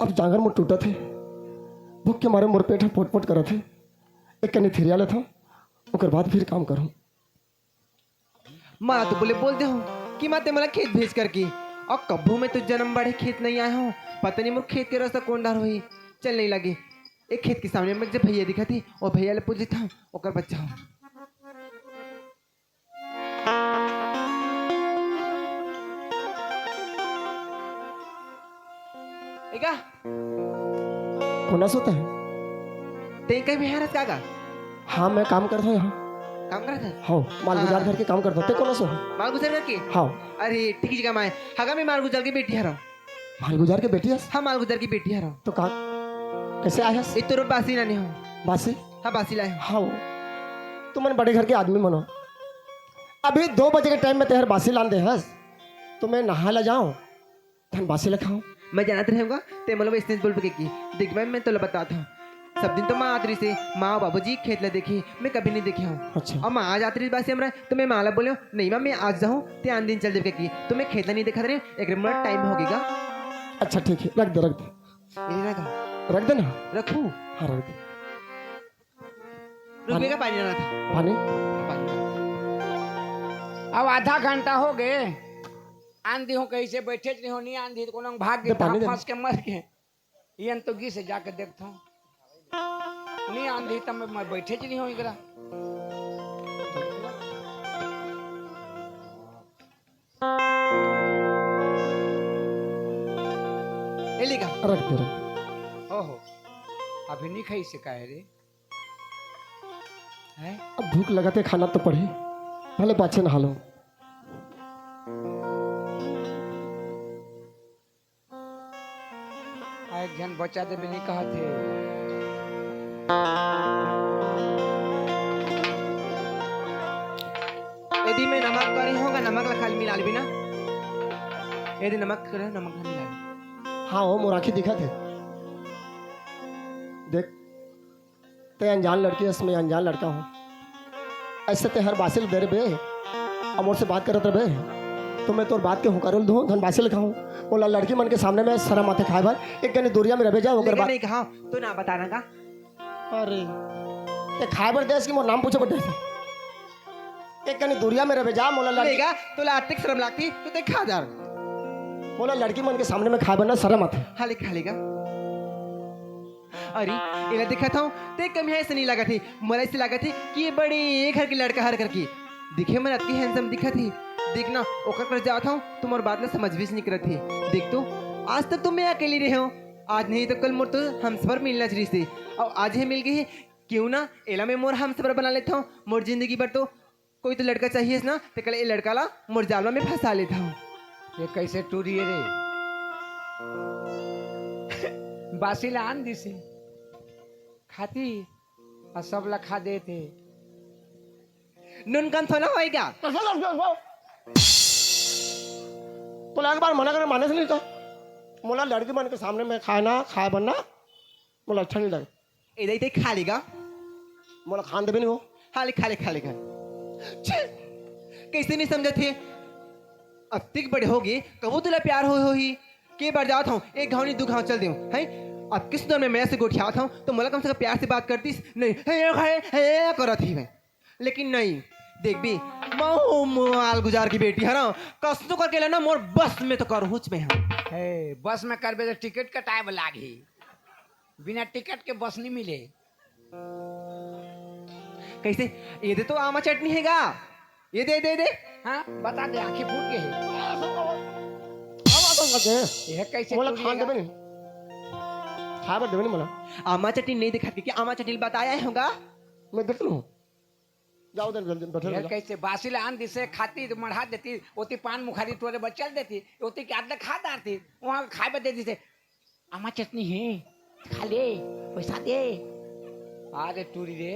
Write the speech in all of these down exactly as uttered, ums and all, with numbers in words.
अब जांगर मोर टूटत हे, भूख के मारे मोर पेट ह पोट पोट करत हे। एक कनी थिरिया लेथंव, ओकर बाद फिर काम करहूं। माँ तो बोले बोल दे हूँ कि माँ ते मोला खेत भेज करके, अउ कभू मैं तो जन्म बाढ़े खेत नहीं आए हूँ। पता नहीं मोर खेत के रास्ता कोन डार होही। चल नहीं लगे, एक खेत के सामने में जे भैया दिखत हे, वो भैया ले पूछ लेथंव, ओकर बच्चा हूँ। एका कोन अस होथे? ते कहीं बिहार हस का गा? हाँ, मैं काम करथंव यहाँ। काम करत हस? हाँ, माल गुजार घर के काम करथंव। ते कोन अस? माल गुजार घर के? हाँ। अरे, ठीक जगह में आए। हाँ गा, मैं माल गुजार के बेटी हरंव। माल गुजार के बेटी हस? हाँ, माल गुजार के बेटी हरंव। तो का, कैसे आए हस? ए तोर बासी लाने हंव। बासी? हाँ, बासी लाए हंव। हाँ। तुमन बड़े घर के आदमी मन हो। अभी दो बजे के टाइम में तेहर बासी लान दे हस, तो मैं नहा ला जांव, धन बासी ला खांव। मैं जानत रहेंव गा, ते मोला वैसने बोलबे कि देख मैं, मैं तोला बतात हंव। सब दिन तो माँ आत रहिसे, माँ अउ बाबूजी खेत ला देखे, मैं कभी नहीं देखे हंव। अच्छा। अउ माँ आज आत रहिस बासी हमर, तो मैं माँ ला बोलेंव, नहीं माँ, मैं आज जाहूं, ते आन दिन चल देबे कि, तो मैं खेत ला नहीं देखत रहेंव, एक मोला टाइम होगे गा। अच्छा ठीक हे, रख दे, रख दे। ये रख। रख दे ना। रखूं? हाँ, रख दे। रुक, बेटा, पानी लाना था। पानी? पानी। अब आधा घंटा होगे, आन दिहूं, कइसे बइठेच नहीं हो, नहीं आन दिही त कोनो भाग गे, दे पानी, दे। फंस के मर गे। ये तो गिस हे, जाके देखथंव। नहीं आन दिही त मैं, मैं बइठेच नहीं हो एकरा। ए ले गा। रख दे, रख। ओहो, अभी नहीं खाइसे का हे रे? हैं? अब भूख लगत हे, खाना तो पड़ही, भले पाछे नहा लंव। आ, एक झन बचा देबे नहीं कहत हे। एदे में नमक करे हों गा, नमक ला खाली मिला लेबे ना। एदे नमक करे, नमक ला मिला लेबे। हाँ हो, मोर आँखी दिखत हे। देख, ते अनजान लड़की हस, मैं अनजान लड़का हूँ। अइसे ते हर बासी ल दे रहे बे, अउ मोर से बात करत रहे बे, तो मैं तोर बात के हुंकारो ल दूँ, धन बासी ल खाहूँ। मोला लड़की मन के सामने में सरम आथे खाए बर। एक कनी दूरिया में रहे जा, ओकर लेकिन बाद नहीं कहा, तो ना बताना का? अरे, ते खाए बर देस कि मोर नाम पूछे बर देस? एक कनी दूरिया में रहे जा, मोला लड़की लेगा, तोला अतेक सरम लागथे, तो ते खा जा। मोला लड़की मन के सामने में खाए बर ना सरम आथे। हाँ ले, खा लेगा। अरे, एला देखत हंव, ते कम हे, अइसे नहीं लागत हे। मोला अइसे लागत हे कि ये बड़े घर के लड़का हर करके। दिखे म अतके handsome दिखत हे। देख ना, ओकर कर जात हंव, तो मोर बात ला समझबेच नहीं करत हे। देख तो, आज तक तो मैं अकेली रहे हंव। आज नहीं तो कल मोर तो हमसफर मिलना चाहिए थे। अउ आज हे मिल गे हे, क्यों ना एला मैं मोर हमसफर बना लेथंव। मोर जिंदगी भर तो कोई तो लड़का चाहिए ना, तेकर ले ए लड़का ला मोर जालवा में फंसा लेथंव। ये कइसे टूरी हे रे? बासी ला आन दिसे, खाथे अउ सब ला खा देथे। नून कम थोड़ा होएगा। तोला एक बार मना करे, माने से नहीं तो। मोला लड़की मन के सामने में खाना, खाए बर ना, मोला अच्छा नहीं लगे। ए दई ते खा लेगा। मोला खान देबे नहीं हो। खा ले, खा ले, खा ले, खा ले। छे, कइसे नहीं समझत हे? अतिक बड़े होगे, कभू तोला प्यार होय होही? के बार जात हंव, एक घांव नहीं, दू घांव चल देंव, हैं? अतके सुंदर में मैं से गोठियात हंव, तो मोला कम से कम प्यार से बात करतिस, नहीं, हे, हे, हे, करत ही मैं। लेकिन नहीं, देखबे, महूं माल गुजार के बेटी हरंव, कसनो करके लेना, मोर बस में तो करहूंच मैं हा। हे, बस में करबे तो टिकट कटाए बर लागही। बिना टिकट के बस नहीं मिले। कइसे? ये दे तो आमा चटनी हे गा। ये दे, दे, दे। हाँ, बता दे, आँखी फूट गे हे। ये कइसे मोला टूरी खान हे गा? देबे नहीं। खाए बर देबे नहीं मोला। आमा चटनी नहीं दिखा के क्या आमा चटनी बताया होगा? मैं देख लूँ। जाओ उधर जल्दी बैठे ये रहो। कइसे बासी ला आन दिसे खाती तो मढ़ा देती, ओती पान मुखारी टोरे बर चल देती, ओती के आदत खा डारती, वहाँ खाए बर दे दिसे। आमा चटनी हे, खा ले, पैसा दे। अरे टूरी रे।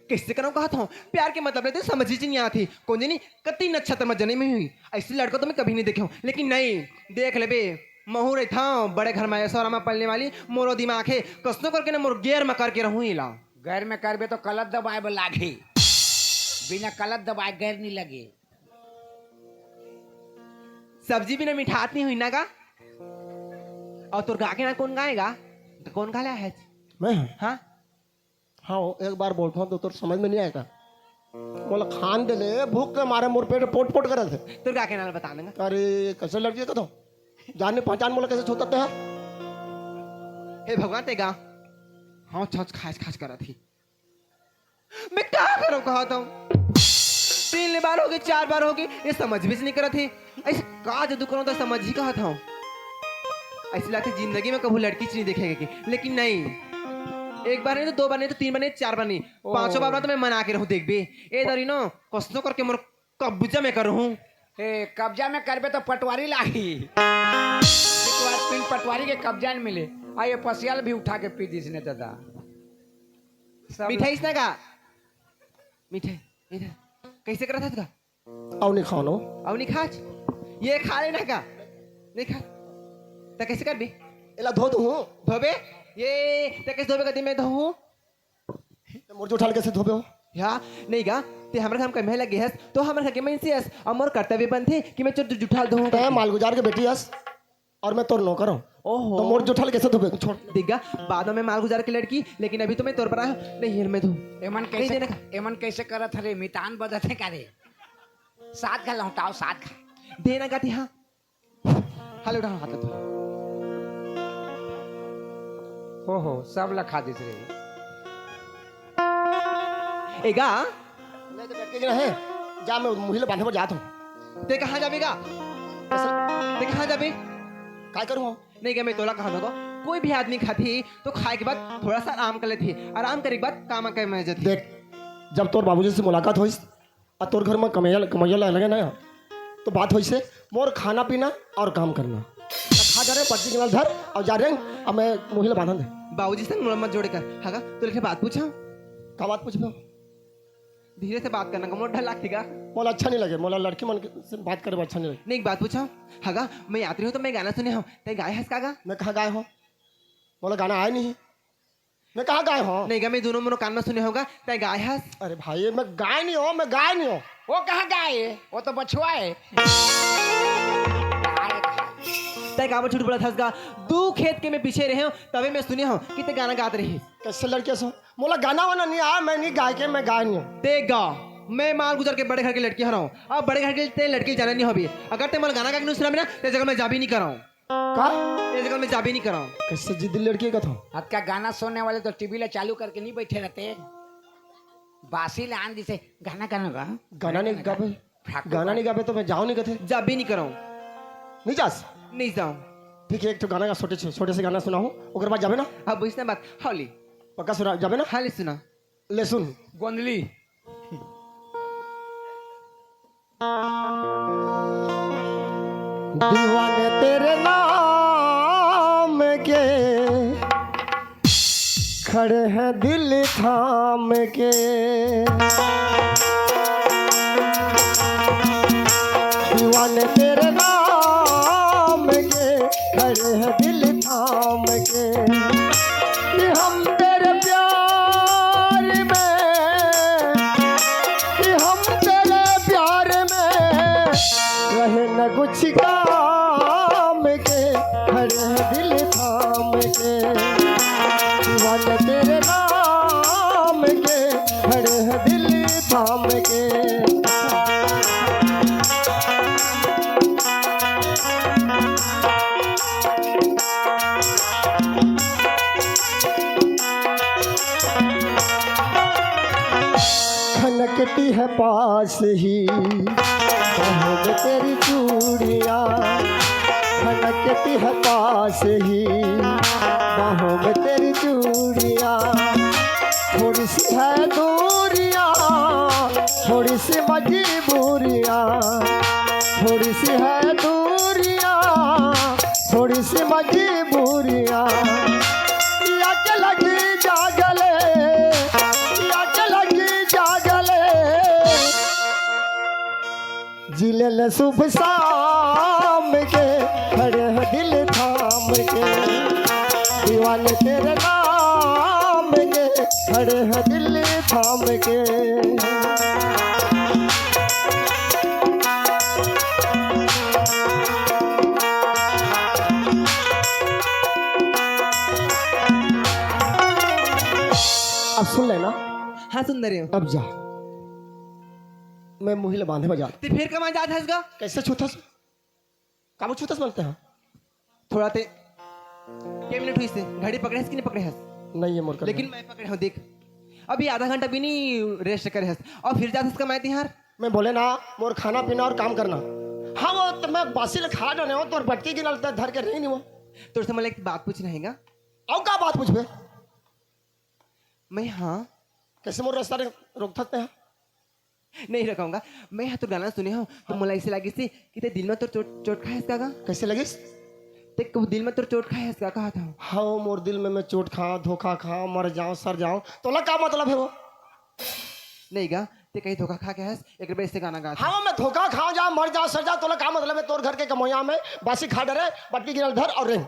कइसे करंव कहत हंव, प्यार के मतलब ले तो समझ ही नहीं आती। कोन जनी कति नक्षत्र में जन्म हुई, अइसे लड़का तो मैं कभी नहीं देखे हंव। लेकिन नहीं, देख लेबे, महूं रहिथंव बड़े घर में, ऐसो आराम में पलने वाली, मोरो दिमाग हे, कसनो करके ना मोर गेर में करके रहूं इला। गैर में करबे तो कलत दबाए बर लागही, बिना कलत दबाए गैर नहीं लगे। सब्जी बिना मिठात नहीं हुई ना का? अउ तोर गा के नाम कोन गाय हे गा? त कोन गा ले हे? मैं? हाँ? हाँ, एक बार बोलथंव त तोर समझ में नइ आय का? मोला खान दे ले, भूख के मारे मोर पेट पोट पोट करत हे। तोर गा के नाम ल बता ना। अरे, कइसे लड़की कथंव? जाने पहचान मोला कइसे छूतत हे? हे भगवान, ते गा। हाँ, छाछ खाछ खाछ करत हे। मैं का करंव कहत हंव? तीन ले बार होगे, चार बार होगे, ये समझ भी नइ करत हे। अइसे का जादू करंव त समझही कहत हंव। अइसे लागथे जिंदगी में कभू लड़कीच नइ देखे के, लेकिन नहीं, एक बार नहीं त दो बार नहीं त तीन बार नहीं, चार बार नहीं, ओ। पांचों बार म त मैं मना के रहूं, देखबे। ए दरी न, कइसनो करके मोर कब्जा में करहूं। ए, कब्जा में करबे त पटवारी लागही। एक बार पिन पटवारी के कब्जा नइ मिले। आ ये पसिया ल भी उठा के पी दिस ने दादा। सब मिठाई इसने का? मिठाई, इधर। कइसे करत हस गा? अउ नइ खांव न। अउ नइ खाच? ये खा लेना का? नइ खा। त कइसे करबे? एला धो दूं। धोबे? ये, त कइसे धोबे कती मैं धोहूं? त मोर जुठा ल कइसे धोबे हो? या, नइ गा, ते हमर घर म कमे लगे हस, त हमर घर के मइनसे हस, अउ मोर कर्तव्य बनथे कि मैं तोर जुठा ल धोहूं ते करके। मालगुजार के बेटी हस, अउ मैं तोर नौकर हंव। ओहो। त मोर जुठा ल कइसे धोबे? छोड़। देख गा, बाद में मैं मालगुजार के लड़की, लेकिन अभी तो मैं तोर बर आय हंव। नहीं, ये ल मैं धोहूं। एमन कइसे, देना का? एमन कइसे करत हरे? मितान बदत हे का रे? सात घा लौटाओ, सात घा। देना गा ते, हाँ। हाले उठा, हाथ ल धो। ओहो, सब ल खा दिस रे। ए गा। मैं तो बैठ के गिना है। जा, मैं मुही ल बांधे बर जात हंव। ते कहाँ जाबे गा? कइसे? ते कहाँ जाबे? काय करूँ? नहीं गा, मैं तोला कहत हंव, कोई भी आदमी खाथे त खाय के बाद थोड़ा सा आराम कर लेथे, आराम करे के बाद काम करे में जाथे। देख, जब तोर बाबूजी से मुलाकात होइस, अउ तोर घर म कमइया, कमइया ल लगे ना, त बात होइसे मोर खाना पीना अउ काम करना। त खा जा रे, पट्टी के नाल धर अउ जा रे, अब मैं मुही ल बांधन दे। बाबूजी संग मोला मत जोड़े कर। हगा, तोला एक ठे बात पूछंव? का बात पूछबे? धीरे से बात करना, मोला डर लागथे गा। मोला अच्छा नइ लगे, मोला लड़की मन के से बात करे बर अच्छा नइ लगे। नहीं, एक बात पूछंव? हगा, मैं यात्री हंव त मैं गाना सुने हंव, तैं गाय हस का गा? मैं कहाँ गाय हंव? मोला गाना आय नहीं। मैं कहाँ गाय हंव? नहीं गा, मैं दूनों मोर कान म सुने हंव गा, तैं गाय हस। अरे भाई, मैं गाय नहीं हंव, मैं गाय नहीं हंव। वो कहाँ गाय हे? वो तो बछवा हे। तैं काबर झूठ बोलत हस गा? दू खेत के मैं पीछे रहे हंव, तभे मैं सुने हंव कि तैं गाना गात रहिस। कइसे लड़की हस? मोला गाना वाना नइ आय, मैं नइ गाय के, मैं गाय नहीं हंव। तैं गा, मैं मालगुजार के बड़े घर के लड़की हरंव। अब बड़े घर के तैं लड़की जाने नइ होबे। अगर तैं मोला गाना गा के नइ सुनाबे ना, तैं जगह मैं जाबे नइ करंव। का? ये जगह मैं जाबे नइ करंव। कइसे जिद्दी लड़की हे कथंव? अतका गाना सुनने वाले तो टीवी ला चालू करके नइ बइठे रहते। बासी ला आन दिसे, गाना, गाना गा। गाना नइ गाबे? फ्राक गाना नइ गाबे त मैं जांव नइ कथे। जाबे नइ करंव। नइ जास? नइ जांव। ठीक हे, एक ठो गाना गा, छोटे से, छोटे से गाना सुनाहूं, ओकर बाद जाबे ना? अब वइसने बात, हव ले। पक्का सुना, जाबे ना? हाँ, ले सुना। ले सुन। गोंदली। दीवाने तेरे नाम के, खड़े हैं दिल थाम के। दीवाने तेरे नाम के, खड़े हैं दिल थाम के। कि हम तेरे प्यार में, कि हम तेरे प्यार में रहे न कुछ काम के, खड़े हैं दिल थाम के। दीवाने तेरे नाम के, खड़े हैं दिल थाम के। खनकती है पास ही बाहों में तेरी चूड़ियाँ, खनकती है पास ही बाहों में तेरी चूड़ियाँ। थोड़ी सी है दूरियाँ, थोड़ी सी मजबूरियाँ, थोड़ी सी है दूरियाँ, थोड़ी सी मजबूरियाँ। या के लगी जागले, या के लगी जागले। जिले ले शुभ शाम के, खड़े हैं दिल थाम के। दीवाने तेरे नाम के, खड़े हैं दिल थाम के। सुंदर हे। अब जा, मैं मुही ल बांधे बजा। ते फिर कमा जात हस गा? कैसे छूथस? काबर छूथस बोलते हैं? थोड़ा ते के मिनट हुई से घड़ी पकड़े हस कि नहीं पकड़े हस? नहीं है मोर कर। लेकिन मैं पकड़े हूँ, देख, अभी आधा घंटा भी नहीं रेस्ट करे हस और फिर जात हस कमाए तिहार। मैं बोले ना, मोर खाना पीना और काम करना। हाँ, वो तो मैं बासी ले खा डरे हूँ, तोर बटकी गिनल ते धर के रही नहीं वो। तोर से मैं एक बात पूछना है गा। अउ का बात पूछबे? मैं, हाँ। कैसे मोर रास्ता रे-, रोकथस ते? नहीं रोकाऊंगा। मैं हा तोर गाना सुने हूँ, तो मोला ऐसे लगिस कि ते दिल में तोर चोट, चोट खाए हस का गा? कैसे लगिस? ते को दिल में तोर चोट खाए हस का कहा था? हाँ, मोर दिल में मैं चोट खा, धोखा खा, मर जाऊं, सर जाऊं, तोला का मतलब है वो? नहीं गा, ते कहीं धोखा खा के हस, एक बार ऐसे गाना गा। हाँ, मैं धोखा खा जा, मर जा, सर जा, तोला का मतलब है? तोर घर के कमोया में बासी खा डरे, बटकी गिनल धर और रेंग।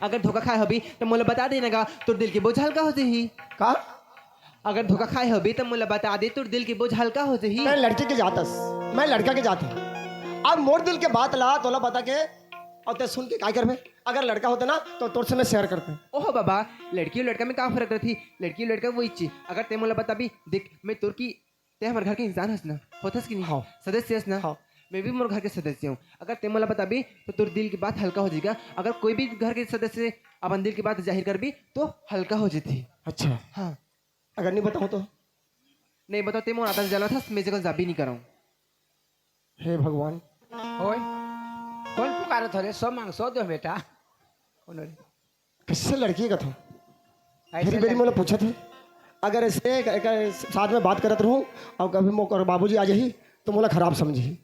अगर धोखा खाए होबी, तो मोला बता देना गा, तोर दिल के बोझ हल्का हो जाही। का? अगर धोखा खाए होबी, तो मोला बता दे, तोर दिल के बोझ हल्का हो जाही। मैं लड़की के जात हस, मैं लड़का के जात हूँ। अब मोर दिल के बात ला, तोला बता के, और ते सुन के काय करबे? अगर लड़का होते ना, तो तोर से मैं शेयर करते। ओहो बाबा, लड़की और लड़का में का फर्क रही? लड़की और लड़का वही चीज। अगर ते मोला बताबी, देख, मैं तोर की ते हमर घर के इंसान हस ना, होथस कि नहीं? हाँ। सदस्य हस ना? हाँ। मैं भी मोर घर के सदस्य हूँ। अगर ते मोला बताबी, तो तोर दिल की बात हल्का हो जाएगा। अगर कोई भी घर के सदस्य अपन दिल की बात जाहिर करबी, तो हल्का हो जाती। अच्छा। हाँ। अगर नहीं बताऊँ तो? नहीं बताओ, ते मोर आदत जला था, मैं जगह जाबी नहीं कराऊँ। हे भगवान। ओए, कौन पुकारत हो रे? सो मांग, सो दो बेटा। कौन रे? कैसे लड़की का था? ऐसे फिर मेरी लड़की। मोला पूछा था, अगर ऐसे एक, एक साथ में बात करत रहूं और कभी मोकर बाबूजी आ जाही, तो मोला खराब समझी।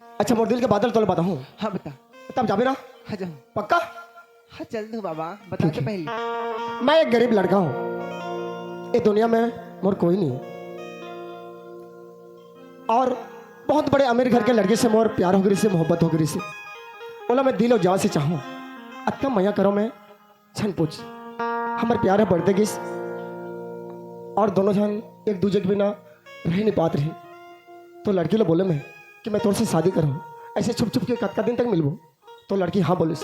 अच्छा, मोर दिल के बात ला तोला बताऊं। हाँ, बता। तब जाबे ना? हाँ, जाऊँ। पक्का? हाँ, चल दो बाबा, बता ठीक तो है। पहले। मैं एक गरीब लड़का हूँ, ये दुनिया में मोर कोई नहीं है, और बहुत बड़े अमीर घर के लड़के से मोर प्यार हो गई से, मोहब्बत हो गई से, ओला मैं दिल और जान से चाहूँ। अतना मया करो मैं, झन पूछ। हमर प्यार ह बढ़ते गिस और दोनों झन एक दूजे के बिना रह नहीं पात रही। तो लड़की ले बोले मैं कि मैं तोर से शादी करहूँ, ऐसे छुप छुप के कतका दिन तक मिलबो? तो लड़की हाँ बोलिस,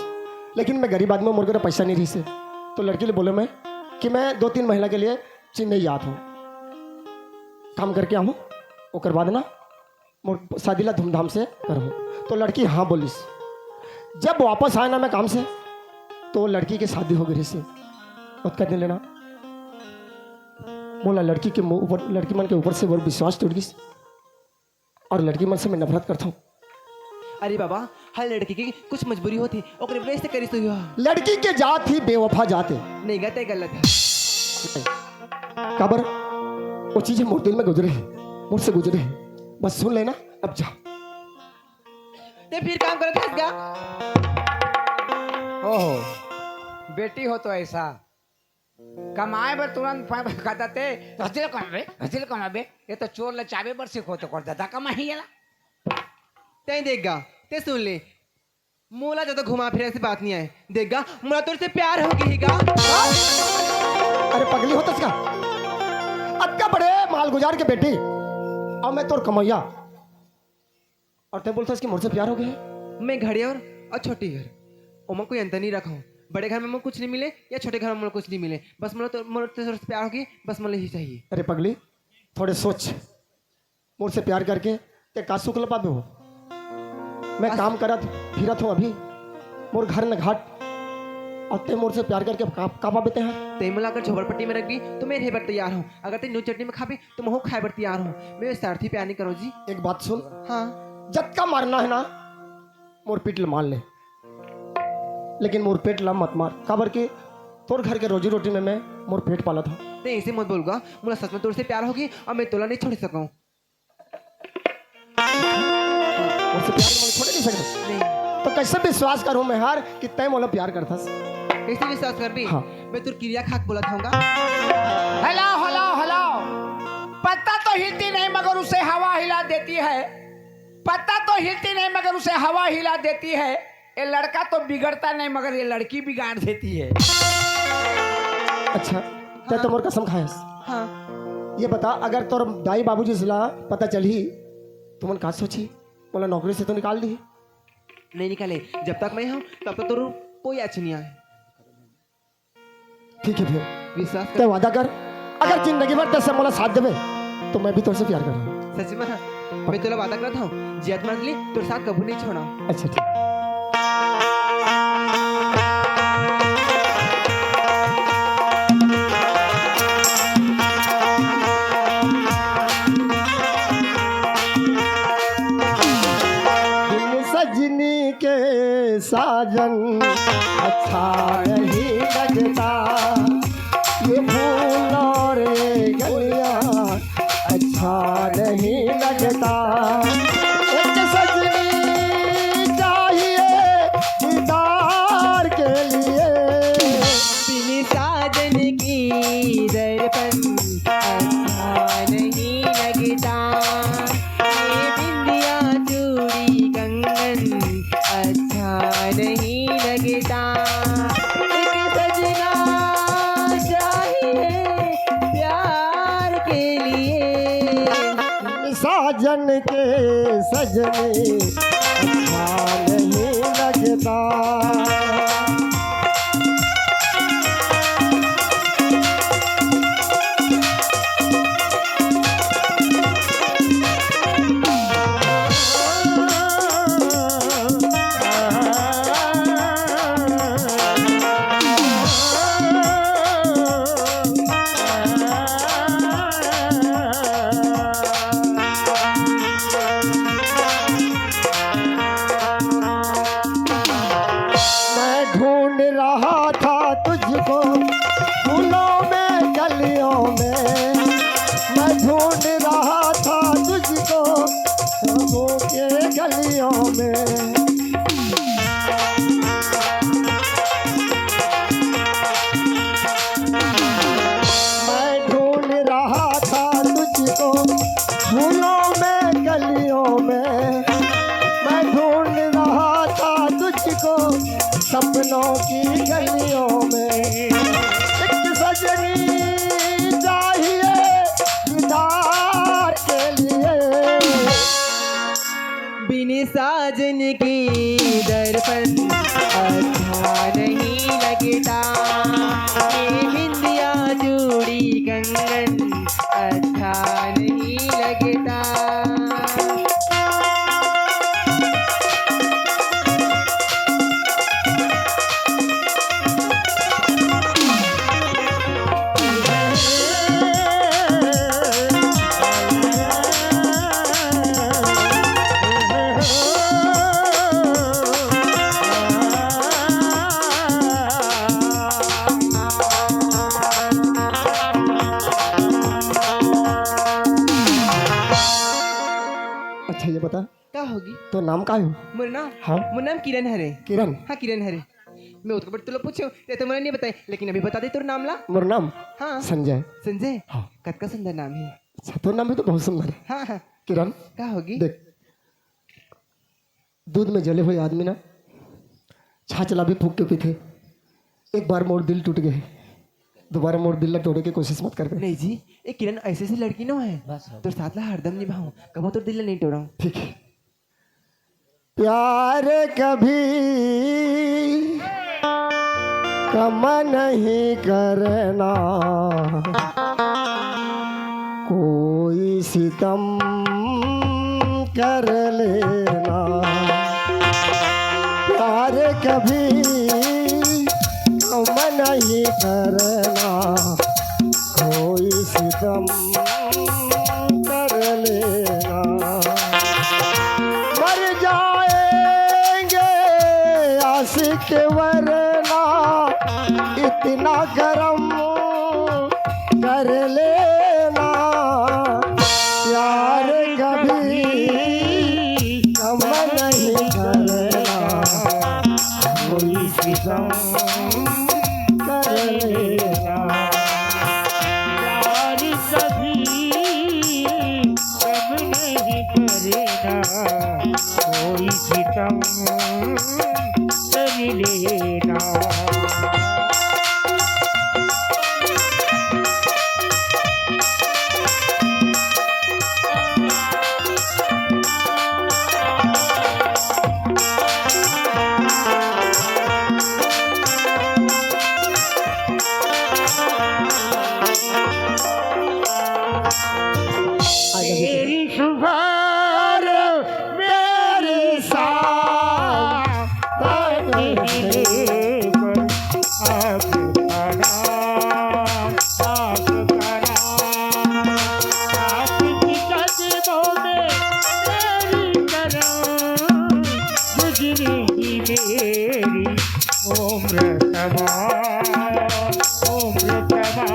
लेकिन मैं गरीब आदमी हूँ, मोर करा पैसा नहीं रही से। तो लड़की ले बोले मैं कि मैं दो तीन महीना के लिए चेन्नई जात हूँ, काम करके आहूँ, ओकर बाद ना मोर शादी ला धूमधाम से करहूँ। तो लड़की हाँ बोलिस। जब वापस आए ना मैं काम से, तो लड़की के शादी हो गई से। ओतका दिन ले ना मोला लड़की के मुंह ऊपर, लड़की मन के ऊपर से मोर विश्वास टूट गिस और लड़की मन से मैं नफरत करता हूँ। अरे बाबा, हर लड़की की कुछ मजबूरी होती, ओकरे वजह से करिस होही। लड़की के जात ही बेवफा जात हे। नहीं गा, ते गलत है। काबर? वो चीजें मोर दिल में गुजरे हैं, मोर से गुजरे हैं। बस सुन लेना, अब जा। ते फिर काम करत हस गा? ओहो, बेटी हो तो ऐसा। कमाए बर तुरंत प-, कहता ते, "हजिल कमाबे, हजिल कमाबे।" ये तो चोर ल चाबे बर सिखो तो कर दादा कमाही एला। ते देख गा, ते सुन ले, मोला ज्यादा घुमा फिरा से बात नहीं आए। देख गा, मोला तोर से प्यार हो गई गा। अरे पगली होतस का? अतका बड़े मालगुजार के बेटी, अब मैं तोर कमैया, और ते बोलथस कि मोर से प्यार हो गया है? मैं घड़े और, और छोटी घर, ओमा कोई अंतर नहीं रखा हूँ। बड़े घर में मोला कुछ नहीं मिले या छोटे घर में मोला कुछ नहीं मिले, बस मोला तो, मोला तो तोर से प्यार हो गई, बस मोला ही चाहिए। अरे पगली, थोड़े सोच, मोर से प्यार करके ते का सुख ल पाबे हो? मैं बस काम करत फिरत हूँ अभी, मोर घर न घाट, और ते मोर से प्यार करके का, का पाबे ते हा? ते मोला अगर झोपड़पट्टी में रखबी, तो मैं रहे बर तैयार हूँ। अगर ते नून चटनी में खाबे, तो महू खाए बर तैयार हूँ। मैं स्वार्थी प्यार नहीं करूँ जी। एक बात सुन। हाँ। जतका मारना है ना, मोर पीठ ल मार ले, लेकिन मोर पेट ला मत मार, काबर के तोर घर के रोजी रोटी में मैं मोर पेट पालत हूँ। नहीं, ऐसे मत बोल गा, मोला सच में तोर से प्यार होगी और मैं तोला नहीं छोड़ सकूँ। मोर से प्यार मोला छोड़े नहीं सकत। नहीं। तो कैसे विश्वास करूँ मैं हर कि तैं मोला प्यार करथस? कैसे विश्वास करबी? हाँ। मैं तोर किरिया खाक बोलत हूँ गा। Hello, hello, hello. पत्ता तो हिलती नहीं मगर उसे हवा हिला देती है। पत्ता तो हिलती नहीं मगर उसे हवा हिला देती है। ये लड़का तो बिगड़ता नहीं मगर ये लड़की बिगाड़ देती है। अच्छा, तै तो मोर कसम खायस। हाँ। ये बता, अगर तोर दाई बाबूजी से ला पता चलही, तुमन का सोची? मोला नौकरी से तो निकाल दी। नहीं निकाले, जब तक मैं हूँ तब तक तोर कोई आँच नहीं आए। ठीक है फिर। विश्वास कर। तैं वादा कर, अगर जिंदगी भर तैं मोला साथ देबे, तो मैं भी तोर से प्यार करहूँ। सच में? मैं तोला वादा करत हँव, जियत मरत ले तोर साथ कभू नहीं छोड़ँव। अच्छा, ठीक। बिन सजनी के साजन अच्छा नहीं लगता, ये फूल और ये गलियां अच्छा नहीं लगता। एक सजनी चाहिए दीदार के लिए। बिन साजन की दर्पण अच्छा नहीं लगता, ये बिंदिया चूड़ी कंगन अच्छा नहीं लगता। एक सजना चाहिए प्यार के लिए। साजन के सजनी अच्छा नहीं लगता। मैं ढूंढ रहा था तुझको फूलों में, कलियों में। मैं ढूंढ रहा था तुझको रंगों के गलियों में। मैं ढूंढ रहा था तुझको फूलों में, गलियों में। मैं ढूंढ रहा था तुझको सपनों की गलियों में। एक सजनी चाहिए दीदार के लिए। बिन साजन के दर्पण अच्छा नहीं लगता, ये बिंदिया चूड़ी कंगन अच्छा नहीं लगता। अच्छा, ये बता, का होगे? तोर नाम का हे? मोर नाम? हाँ। मोर नाम किरण हरे। किरण? हाँ, किरण हरे। मैं ओतका बेर तोला पूछेंव, तैं तो मोला नहीं बताए, लेकिन अभी बता दे तोर नाम ला। मोर नाम? हाँ। संजय। संजय? हाँ। कतका सुंदर नाम हे। अच्छा, तोर नाम भी तो बहुत सुंदर हे। हाँ, हाँ। किरण, का होगे? देख, दूध में जले हुए आदमी ना छाछ ला भी फूंक के पीथे। एक बार मोर दिल टूट गे, दोबारा मोर दिल ला तोड़े के कोशिश मत करबे। नहीं जी, ए किरण ऐसे ऐसे लड़की नो हे। बस हो। तोर साथ ला हरदम निभाहूं, कभू तोर दिल ला नहीं तोड़ंव। ठीक हे। प्यार कभी कम नहीं करना, कोई सितम कर लेना। प्यार कभी कम नहीं करना, कोई सितम कर लेना। मर जाएंगे आशिक वरना, इतना करम कर लेना। प्यार कभी कम नहीं करना, कोई सितम कर लेना। प्यार कभी कम नहीं करना, कोई सितम कर लेना। अमृतमा, अमृतमा,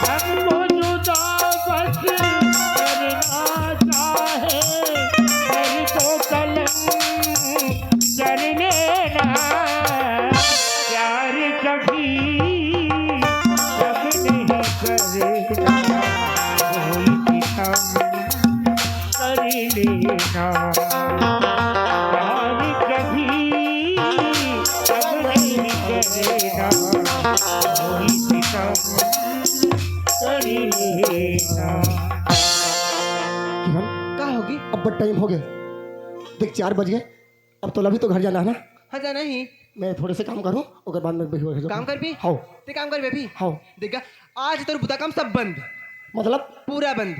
हमको जुदा बस करना चाहे, पर तो कलम कर लेना। प्यार कभी कम नहीं करना, कोई सितम कर लेना। प्यार कभी कम नहीं करना, कोई सितम कर लेना। किरण, का होगे? अब टाइम हो गया, देख, चार बज गए। अब तोला भी तो घर जाना है ना? हाँ, जाना ही। मैं थोड़े से काम करूँ, ओकर बाद में भी हो जाऊँ। काम करबे? हाँ। ते काम करबे अभी? हाँ। देख गा, आज तोर बुता काम सब बंद। मतलब? पूरा बंद।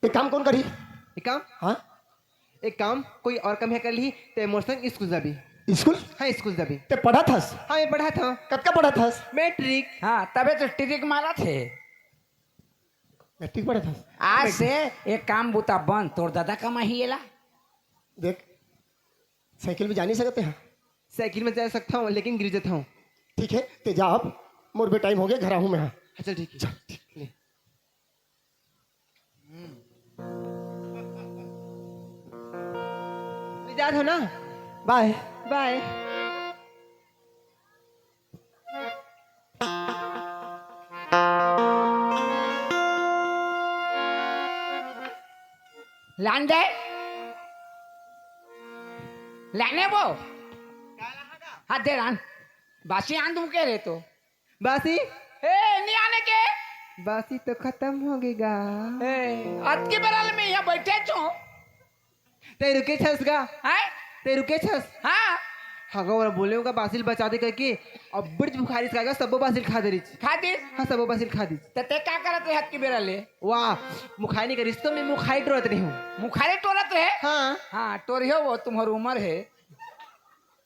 ते काम कौन करी? एक काम? हाँ। एक काम, कोई और काम है कर ली, ते मोर संग स्कूल जाबे। स्कूल? हाँ, स्कूल जाबे। ते पढ़त हस? हाँ, मैं पढ़त हँव। कतका पढ़त हस? मैट्रिक। हाँ, तभे तो टिरिक मारत हे। मैट्रिक पढ़त हस? आज से एक काम बुता बंद, तोर दादा कमाही एला। देख, साइकिल में जा नहीं सकते हैं? साइकिल में जा सकता हूँ, लेकिन गिर जाता हूँ। ठीक है, ते जा, अब मोर भी टाइम हो गया, घर आहूँ मैं। हाँ। हाँ, चल, ठीक है। चल, ठीक। ले। ले जात हो ना? बाय। बाय। लान दे। लाने वो। हाँ, दे लान। बासी आन दूं के रे तो। बासी? ए, नहीं आने के। बासी तो खतम हो गे गा। ए, अतकी बेरा ले मैं यहाँ बैठे छो। ते रुके छस गा? हैं? ते रुके छस? हाँ। हाँ गा, ओला बोले होगा बासी ल बचा दे करके, अब्बड़ बुखारिस का गा, सबो बासी ल खा दे रिच। खा दे? हाँ, सबो बासी ल खा दे। त ते का करत रहे अतकी बेरा ले? वाह, मुखारी नहीं करिस तो मैं मुखारी टोरत रही हूँ। मुखारी टोरत रहे? हाँ। हाँ, टोरिहो वो तुम्हर उमर हे।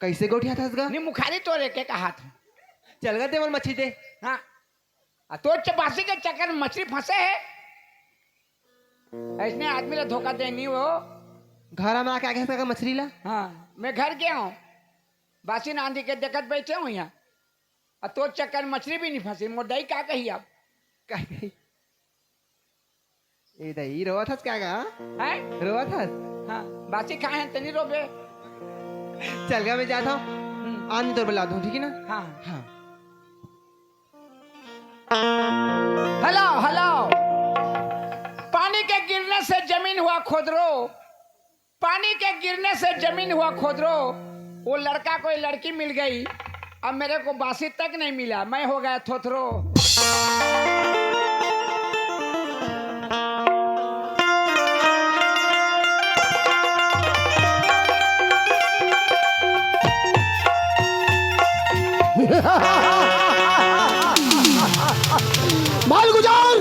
कैसे गोठियाथस गा? नहीं, मुखारी टोरे के कहात हूँ। चल गा, ते मोर मछली दे। हाँ। आ, तोर च-, बासी के चक्कर में मछली फंसे हे। अइसने आदमी ला धोखा दे नहीं वो। घर में आके आगे का मछली ला? हाँ, मैं घर गया हूँ। बासी नांदी के देखत बैठे हूँ यहाँ। आ, तोर चक्कर में मछली भी नहीं फंसी। मोर दाई का कही अब? का कही? ए दाई, रोवत हस का गा? हैं? रोवत हस? हाँ, बासी खाए हैं, तनी रोबे। चल गा, मैं जाता हूँ। हम्म। आनी तोर बला दूँ, ठीक है ना? हाँ। हाँ। Hello, hello. पानी के गिरने से जमीन हुआ खोदरो, पानी के गिरने से जमीन हुआ खोदरो। वो लड़का को एक लड़की मिल गई, अब मेरे को बासी तक नहीं मिला, मैं हो गया थोथरो। मालगुजार,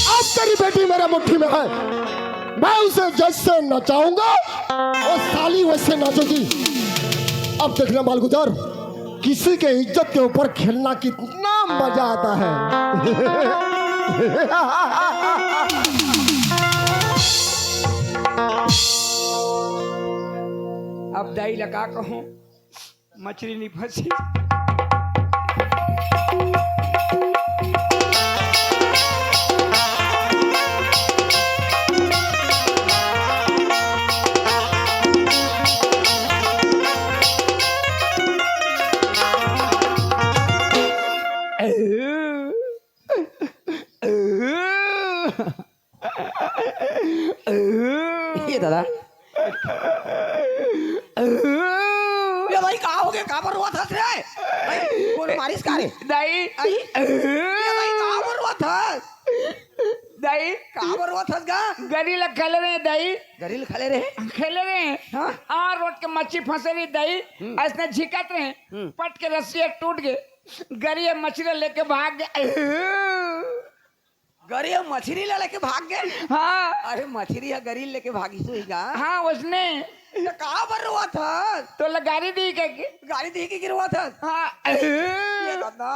अब तेरी बेटी मेरे मुट्ठी में है, मैं उसे जैसे नचाऊंगा, वो साली वैसे नाचेगी। अब देखना मालगुजार, किसी के इज्जत के ऊपर खेलना कितना मजा आता है। अब दाई लगा कहूँ, मछली नहीं फंसी। ये दादा। ये भाई, का हो गया? काबर रोवत हस रे? भाई, कोन मारिस का रे? दाई। आई। ये भाई, काबर रोवत हस? दाई। काबर रोवत हस गा? गरी ल खेले रहे, दाई। गरी ल खेले रहे? खेले रहे। हाँ? आ, रोड के मच्छी फंसे रही, दाई। हम्म। अइसने झिकत रहे। हम्म। पट के रस्सी टूट गए। गरी ह मछली लेके भाग गए। गरी ह मछली ला लेके भाग गे? हाँ। अरे, मछली ह गरी ल लेके भागिस होही गा? हाँ, उसने। त काबर रोवत हस? तोला गारी दी के, के? गारी दी के रोवत हस? हाँ। ये दादा,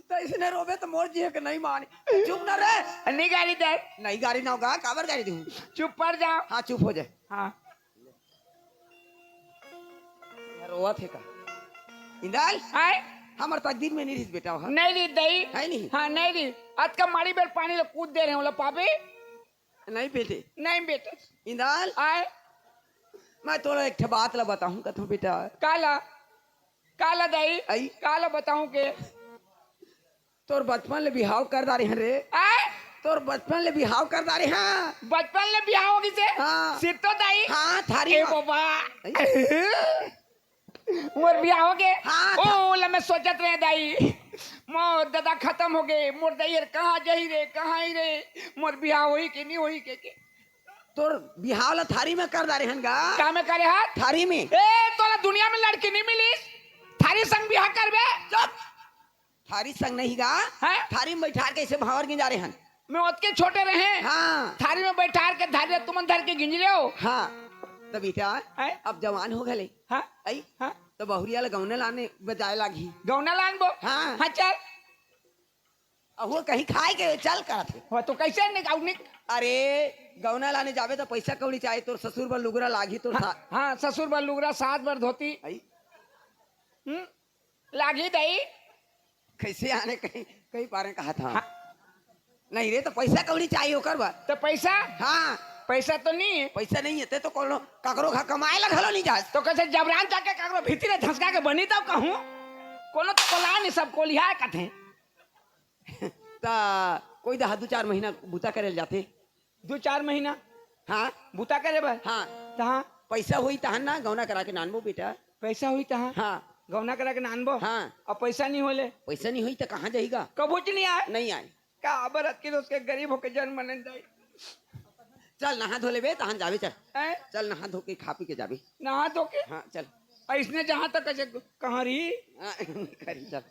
त अइसने रोबे त मोर जी ह के नहीं माने। चुप ना रे। नहीं गारी दे। नहीं गारी ना होगा, काबर गारी दूँ? चुप पड़ जा। हाँ, चुप हो जाए। हाँ। रोवत हे का? इंदल, आय? हमर तकदीर में नहीं रहिस बेटा, ओहा। नहीं रहिस दाई। है नहीं? हाँ, नहीं रहिस। अतका माड़ी बेर पानी ल कूद दे रहे हो, ला पाबे? नहीं बेटे। नहीं बेटे। इंदल, आय? मैं तोला एक ठे बात ला बताहूँ कथों बेटा। काला? काला दाई? आई? काला बताहूँ के? तोर बचपन ले बिहाव कर डारे हन रे। आय? तोर बचपन ले बिहाव कर डारे हन। बचपन ले बिहाव हो गिसे? हाँ। सित्तो दाई? हाँ, थारी ए माँ। बाबा। आई? मोर बिहाव हो गे? हाँ, ओ, था- ओला मैं सोचत रहे दाई। मोर ददा खतम हो गे, मोर दाई हर कहाँ जाही रे, कहाँ ही रे? मोर बिहाव होही के नहीं होही के, के? तोर बिहाव ला थारी में कर डारे हन गा। का में करे हन? थारी में। ए, तोला दुनिया में लड़की नहीं मिलिस? थारी संग बिहाव करबे? चुप। थारी संग नहीं गा। हैं? थारी में बैठार के ऐसे भांवर गिंजारे हन। मैं ओतके छोटे रहे। हाँ। थारी में बैठार के धारी ला तुमन धर के गिंज ले हो। हाँ। त बेटा, हैं? अब जवान हो गले। हाँ? आई? हाँ? त बहुरिया ला गौना लाने बजाए लागही। गौना लानबो? हाँ। हाँ, चल। अहो, कहीं खाए के चल करत हे। हो, तो कैसे निकाऊ निक-? अरे, गौना लाने जाबे त पैसा कौड़ी चाही, तोर ससुर बर लुगरा लागही, तोर हाँ, सा- हाँ, ससुर बर लुगरा, सास बर धोती। आई? हम्म? लागही दाई। कैसे आने कहीं, कहीं पारे कहा था। हाँ। नहीं रे, त पैसा कौड़ी चाही ओकर बर। त पैसा? हाँ। पैसा तो नहीं है। पैसा नहीं है, ते तो कोनो काकरो घर कमाए ला घलो नहीं जास। तो कैसे जबरान जाके काकरो भीतरे धसका के बनी तब कहूँ? कोनो तो कोला नहीं, सब कोलिहा कथे। त कोई दहा दू चार महीना बूता करे ल जाथे। दू चार महीना? हाँ। बूता करे बर? हाँ। तहाँ? पैसा होई तहाँ ना गौना करा के नानबो बेटा। पैसा होई तहाँ? हाँ। गौना करा के नानबो? हाँ। अब पैसा नहीं होले? पैसा नहीं होई त कहाँ जाही गा? कबूच नहीं आए? नहीं आए। का अबर अतके दोस्त के गरीब होके जन्म लेन दाई। चल नहा धो लेबे, तहन जाबे, चल। हैं? चल नहा धो के खा पी के जाबे। नहा धो के? हाँ, चल। अइसने जहाँ तक ऐसे कहाँ रही? हाँ, करी, चल।